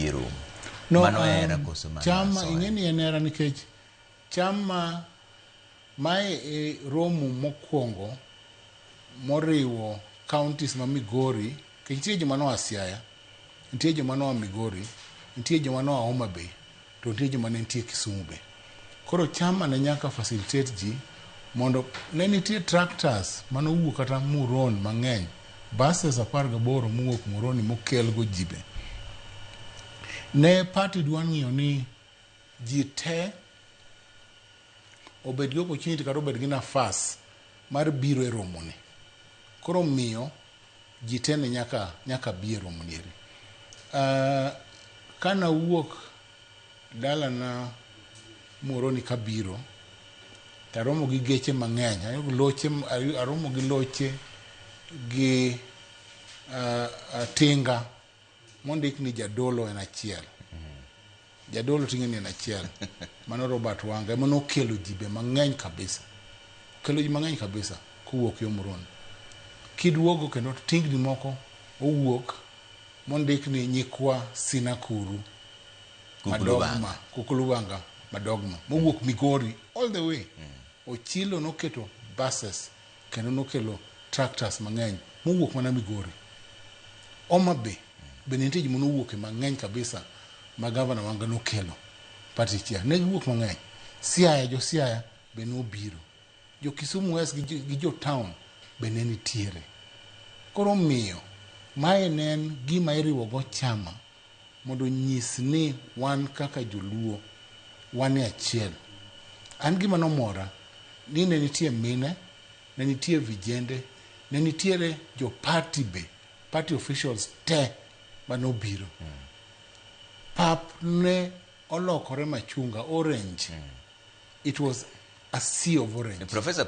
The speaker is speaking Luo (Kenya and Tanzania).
dhi e romo. No, Mano hera koso mano chama asoya? Ing'e ni en hera nikech chama mae e romo mokwongo moriwo counties ma Migori, nikech nitie joma noa Siaya, nitie joma noa Migori, nitie joma noa Homa Bay, to nitie joma ne nitie Kisumu be. Koro chama ne nyaka facilitate ji mondo ne nitie tractors manowuok kata Muron mang'eny, buses 18 mowuok Muhoroni mokelgo ji be. Ne party dwa ng'iyo ni ji te obed gi opportunity kata obed gi nafas mar biro e romo ni. Koro miyo ji te ne nyaka bi e romo ni eri. Kanawuok dalana Muhoroni kabiro, taromo gi geche mang'eny, loche, aromo gi loche gi tinga mondik ni jadolo en achiel. Jadolo ting'e ni en achiel. Mano Robert Wanga ema nokelo ji be mang'eny kabisa. Kelo ji mang'eny kabisa kowuok yo Muhoroni. Kiduogo kendo tingni moko owuok mondik ni nyikwa Sinakuru Madogma, Kukulubanga Madogma mowuok Migori all the way. Ochilo noketo buses kendo nokelo tractors mang'eny mowuok mana Migori. Homa Bay be nitie ji manowuok e mang'eny kabisa ma gavana Wanga nokelo party chair. Ne giwuok mang'eny. Siaya, jo Siaya be nobiro. Jo Kisumu West gi jo town be ne nitiere. Koro miyo mae ne en gima iriwo go chama mondo onyis ni wan kaka joluo wan e achiel. An gima nomora ni ne nitie mine, ne nitie vijende, ne nitiere jo party be, party officials te manobiro. Pap ne olokore machunga, orange. It was a sea of orange. Professor.